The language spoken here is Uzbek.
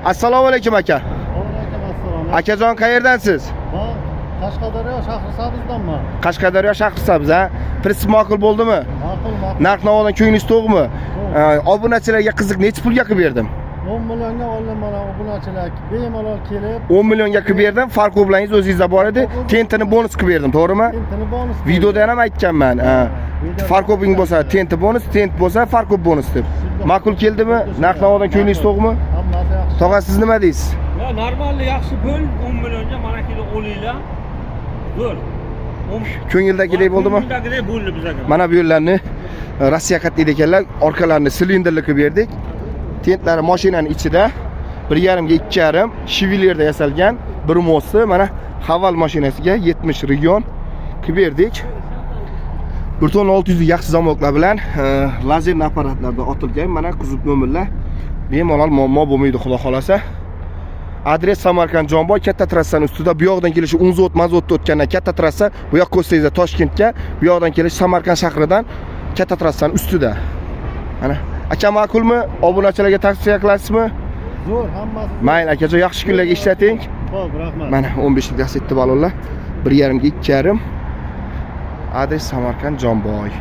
Assalomu alaykum, aka. Alaykum assalom. Akajon, qayerdansiz? Man Qashqadaryo, Shahrisabzdanman. Qashqadaryo, Shahrisabz, ha? Pritsep ma'qul bo'ldimi? Ma'qul, ma'qul. Narx navodan ko'nglingiz to'qmi? Obunachilarga qiziq, necha pulga qilib berdim? 10 millionga oldim. Mana, obunachilar bemalol kelib. 10 millionga qilib berdim. Farqoblaringiz o'zingizda bor edi. Tentini bonus qilib berdim, to'g'rimi? Tentini bonus. Videoda ham aytganman. Farkoping bo'lsa, tenti bonus, tent bo'lsa, farkop bonus deb. Ma'qul keldimi? Narx navodan ko'nglingiz to'qmi? Hammasi yaxshi. Tog'a, siz nima deysiz? Ya, нормально, yaxshi pul, 10 millionga mana kelib olinglar. Zo'r. Ko'ngildagidek bo'ldimi? Ko'ngildagidek bo'ldi bizaga. Mana bu yerlarni Rossiya qatnaydi ekanlar. Orqalarini silindrli qilib berdik. Tentlari mashinani ichida, 1,5 ga 2,5, shivilerda yasalgan bir мост i. Mana, Haval mashinasiga 70 region qilib berdik. 1 tonna 600 yaxshi zamoklar bilan, lazer apparatlarda otilgan. Mana, kuzov nomerlar, bemalol muammo bo'lmaydi, xudo xolasa. Adres: Samarqand, Jomboy, katta trassani ustida. Bu yoqdan kelishi Unzot Mazotda o'tgandan katta trassa, bu yoq ko'rsangizda Toshkentga, bu yoqdan kelish Samarqand shahridan, katta trassani ustida. Mana, aka, ma'qulmi? Obunachilarga tavsiya qilasizmi? Zo'r, hammasi. Mayli, akajon, yaxshi kunlarga ishlating. Xo'p, rahmat. Mana, 15 lik Lacetti balonlar, 1,5 ga 2,5. Adres: Samarqand, Jomboy.